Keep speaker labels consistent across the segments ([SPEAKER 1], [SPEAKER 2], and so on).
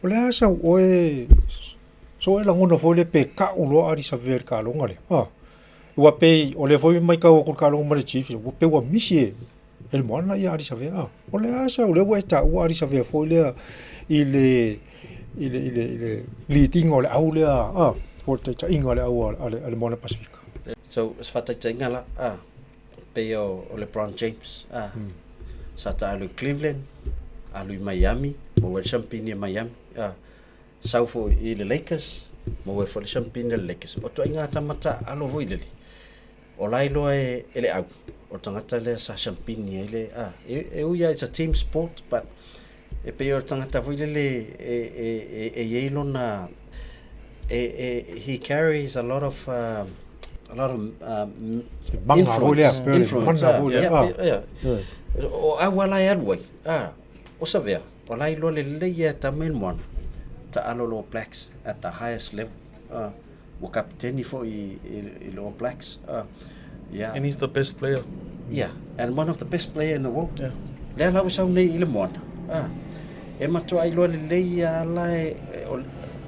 [SPEAKER 1] O le a sau oe so e lagona foi lea pe tau loa Ardie Savea i le taaloga lea. Ah. Ua pei o lea foi maitau atu i le taaloga ma le Chiefs, ua pei ua misi e le Moana ia Ardie Savea. Ah. O le a sau lea ua e taua Ardie Savea foi lea i le lead-iga o le au lea, ah, po o le taitaiga o le au a le Moana Pasifika.
[SPEAKER 2] So, se faataitaiga la, ah, pei o LeBron James, ah, sa taalo i Cleveland, alu i Miami, maua le siampini e Miami, ah, sau foi i le Lakers, maua foi le siampini a le Lakers. O ituaiga tamata alo foi lele, o la iloa e le au, o le tagata lea sa siampini ai le, ah, e ui lava it's a team sport, but e pei o le tagata foi lele e i ai lona, he carries a lot of
[SPEAKER 1] Maga foi lea,
[SPEAKER 2] influence,
[SPEAKER 1] mana foi lea. Ah.
[SPEAKER 2] Yeah. O au ala e alu ai, ah, o Savea, o la iloa lelei ia tama i le Moana, taalo le All Blacks at the highest level. Ah, ua kapiteni foi i le All Blacks. Ah, yeah.
[SPEAKER 3] And he's the best player.
[SPEAKER 2] Yeah, and one of the best player in the world. Lea la ua sau nei i le Moana. Ah, e matua iloa lelei ia ala e,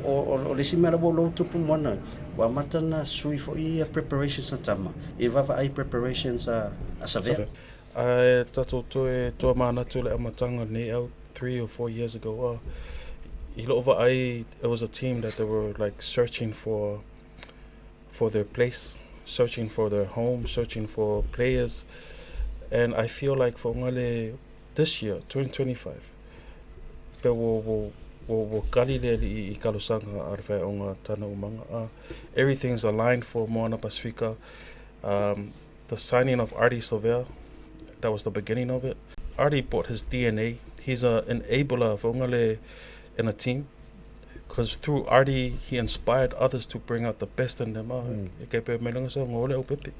[SPEAKER 2] o le isi mea la ua lou tupu Moana, ua amata na sui foi ia preparations a tama, i vaavaai preparations a Savea.
[SPEAKER 1] Savea.
[SPEAKER 3] Ae tatou toe toa manatu le amataga nei au 3 or 4 years ago. I loo vaai, it was a team that they were like searching for their place, searching for their home, searching for players. And I feel like for ngale this year, 2025, pe wo kali le i kalosanga a le whaeonga tana umanga. Everything's aligned for Moana Pasifika. The signing of Ardie Savea, that was the beginning of it. Ardie brought his DNA. He's a enabler for ngale in a team. Because through Ardie, he inspired others to bring out the best in them. E ke pe melanga sa ngole o pepe.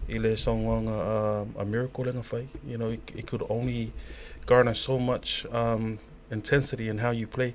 [SPEAKER 3] I le songoanga a miracle lenga fai. It could only garner so much intensity in how you play.